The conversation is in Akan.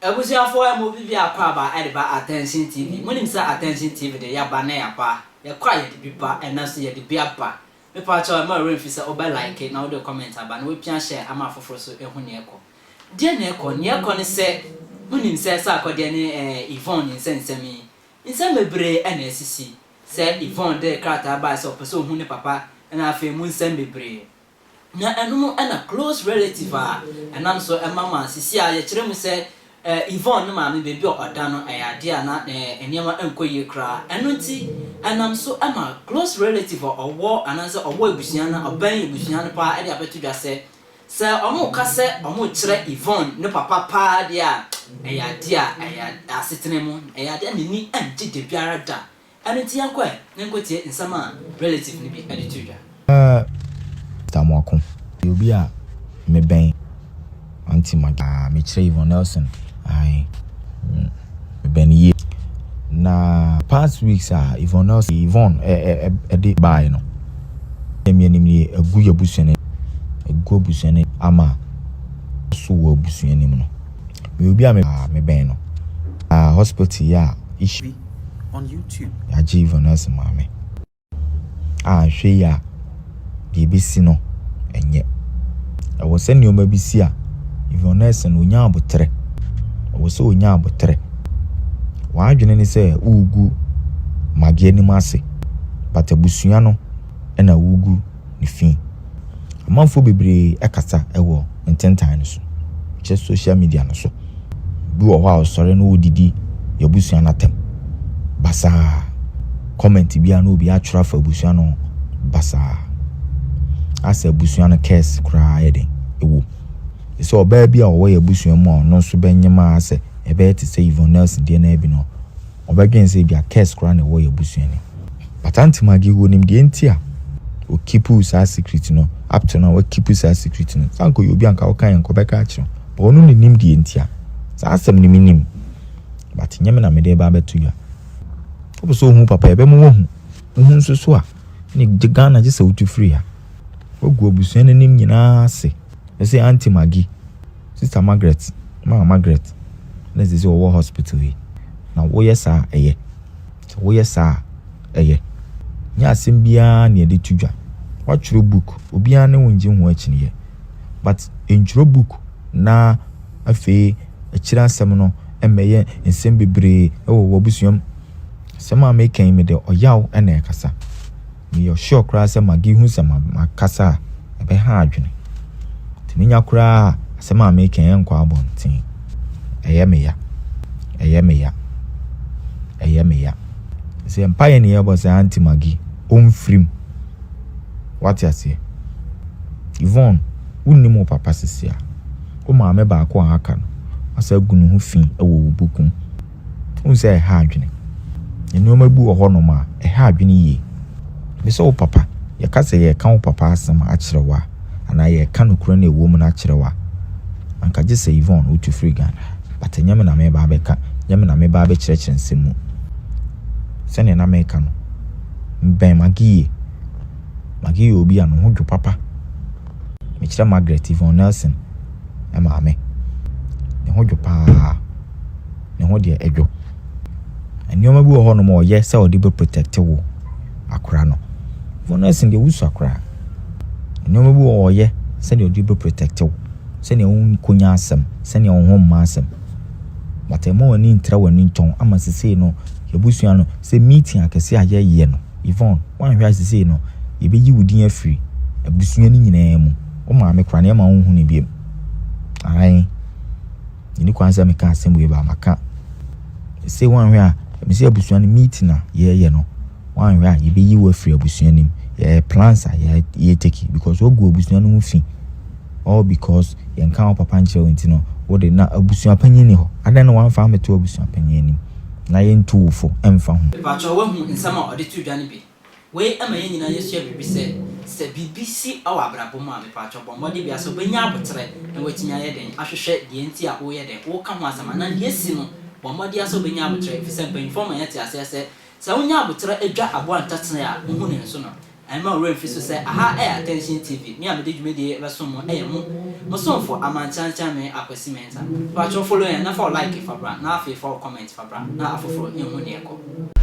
Abusuafoɔ ɛma obi bi akwaaba ɛde ba Attention TV. Monim sɛ Attention TV de yɛaba na yɛaba. Yɛkɔ a yɛde bi ba, ɛnɛ nso yɛde bi aba. Mepakyɛw mma wo werɛ mfi sɛ wobɛ like na wode comment aba na woapia share ama afoforo nso ahu nea ɛkɔ. Deɛn na ɛkɔ? Nea ɛkɔ ne sɛ, monim sɛ Sarkodie ne Yvonne nsɛnsɛm yi, nsɛm bebree na asisi. Sɛ Yvonne de krataa bae sɛ ɔpɛ sɛ ohu ne papa na afei mu nsɛm bebree. Na ɛno mu na close relative a ɛnam so ma ma sisi a yɛkyerɛ mu sɛ Yvonne ne maame baabi a ɔda no ɛyɛ adeɛ a na nneɛma nkɔ yie koraa. Ɛno nti ɛnam so ma close relative a ɔwɔ anaasɛ ɔwɔ abusua no ɔbɛn abusua no paa de abɛto dwa sɛ sɛ wɔreka sɛ wɔrekyerɛ Yvonne ne papa paa deɛ a ɛyɛ adeɛ a ɛyɛ asetena mu ɛyɛ adeɛ a n'ani ngye dabiara da. Ɛno nti yɛnkɔ ɛ na yɛnkɔtie nsɛm a relative no bi de too dwa. Mister Amoako yɛ obi a mebɛn Auntie Maggie paa, mekyerɛ Yvonne Nelson, ae, mebɛn no yie. Na past weeks a Yvonne Nelson, Yvonne de baeɛ no, me anim nie, agu yɛn abusua no, agu abusua no ama so wɔ abusua no mu no. Meyɛ obi a mebɛn no. Hospital yi a issue. Yɛagye Yvonne maame. A anhwɛ yie a, deɛ ɛbɛsi no, ɛnyɛ. Ɛwɔ sɛ nneɛma bi si a, Yvonne no ɔnya aboterɛ. Ɛwɔ sɛ ɔnya aboterɛ. W'adwene ne sɛ woregu Maggie anim ase, but abusua no na woregu ne fi. Amanfoɔ bebree kasa wɔ ntentan no so, kyerɛ social media no so. Bi wɔ hɔ a ɔsɔre na ɔredidi yɛn abusua no atɛm basaa. Comment biara na obi atwerɛ afa abusua no ho basaa. Asɛ abusua no curse koraa ayɛ den wɔ mu. Te sɛ ɔbaa bi a ɔwɔ yɛn abusua mu a ɔno nso bɛnyem a asɛ ɛbɛyɛ te sɛ Yvonne Nelson deɛ no ara bi no, ɔbɛdwen sɛ ebia curse koraa na ɛwɔ yɛn abusua no mu. But Aunty Maggie wɔnim deɛ nti a ɔkeepuu saa secret no up to now wakeepu saa secret no. Sɛ anka ɔyɛ obi a anka woka yɛ anka ɔbɛka akyerɛ wo. But ɔno na nim deɛ nti a. Saa asɛm no menim but nyɛ me na mede reba abɛto dwa. Wopɛ sɛ wohu papa yɛbɛma woahu. Wohu nso so a, ne Ghana gye sɛ wotu firi ha. Woagu abusua no anim nyinaa ase. Ɛsɛ Aunty Maggie, Sister Margaret, Maa Margaret na ɛsɛ sɛ ɔwɔ hospital yi. Na woyɛ saa a, ɛyɛ. Sɛ woyɛ saa a, ɛyɛ. Nyɛ asɛm biara na yɛde to dwa. Woatwerɛ book, obiara ne wo ngye ho akyinnyeɛ. But ntwerɛ book na afei akyire asɛm no mmɛyɛ nsɛm bebree wɔ w'abusua mu. Asɛm a meka yi mede ɔyaw na ɛkasa. Meyɛ sure koraa sɛ Maggie hu sɛ makasa a, ɛbɛha adwene. Nti menya koraa a, asɛm a meka yi ɛnkɔ abɔnten. Ɛyɛ me ya. Ɛyɛ me ya. Ɛyɛ me ya. Sɛ mpaeɛ ne yɛbɔ sɛ Auntie Maggie ɔmfirim. Wate aseɛ? Yvonne, wonnim wo papa sisi a. Wo maame baako a aka no, wasa agu ne ho fi wɔ wo book mu. Wohu sɛ ɛha adwene. Nneɛma bi wɔ hɔnom a, ɛha adwene yie. Me sɛ wo papa, yɛka sɛ yɛreka wo papa asɛm akyerɛ wo a, anaa yɛreka nokorɛ no a ɛwɔ mu no akyerɛ wo a, anka gye sɛ Yvonne wotu firi Ghana ha. But ɛnyɛ me na mereba abɛka, ɛnyɛ me na mereba abɛkyerɛkyerɛ nsɛm mu. Sɛdeɛ na mereka no, mebɛn Maggie yie. Maggie yɛ obi a ne ho dwo papa. Mekyerɛ Margaret Yvonne Nelson maame. Ne ho dwo paa. Ne ho deɛ ɛdwo. Nneɛma bi wɔ hɔnom a ɔyɛ sɛ ɔde bɛ protect wo akora no. Yvonne Nelson deɛ wosua koraa. Nneɛma bi wɔ hɔ ɔyɛ sɛdeɛ ɔde bɛ protect wo. Sɛdeɛ wonkɔnya asɛm, sɛdeɛ wo ho mma asɛm. But ɛmma w'ani ntra w'ani ntɔn ama sesei no yɛabusua no sɛ meeting akɛseɛ a yɛyɛ no Yvonne, woanhwɛ a sesei no yɛbɛyi wo din afiri abusua no nyinaa mu. Wo maame koraa no yɛmma wonhu no biom. Ae, ɛni kwan sɛ meka asɛm wei ba maka. Sesei woanhwɛ a, mese abusua no meeting a yɛyɛ no, woanhwɛ a yɛbɛyi wo afiri abusua no mu. Yɛyɛ plans a yɛtake because woagu abusua no ho fi. All because yɛnka wo papa nkyerɛ wo nti no, wode na abusua panyin ni hɔ. Adɛn na woamfa ammɛto abusua panyin anim na yɛntu wo fo mfa ho? Mepakyɛw woahu nsɛm a ɔde too dwa no bi? Wei ma yɛn nyinaa yɛsua biribi sɛ, sɛ biribi si wɔ abrabɔ mu a, mepakyɛw bɔ mmɔden biara sɛ wobɛnya aboterɛ na woatumi ayɛ dɛn ahwehwɛ deɛ nti a woreyɛ dɛn, woreka ho asɛm anaa deɛ asi no, bɔ mmɔden ara sɛ wobɛnya aboterɛ efisɛ mpanyimfoɔ ma yɛte aseɛ sɛ, sɛ wonya aboterɛ dwa aboa ntatea a, wohu ne nsono. Ɛmma wo werɛ mfi so sɛ aha yɛ Attention TV, me a mede dwumadie yi bɛsom mo yɛ mo mo somfo Amankyɛnkyɛnme Akwasi Mensah. Pakyɛw follow yɛn na fa wo like fa bra na afei fa wo comment fa bra na afoforɔ nhu neɛ ɛkɔ.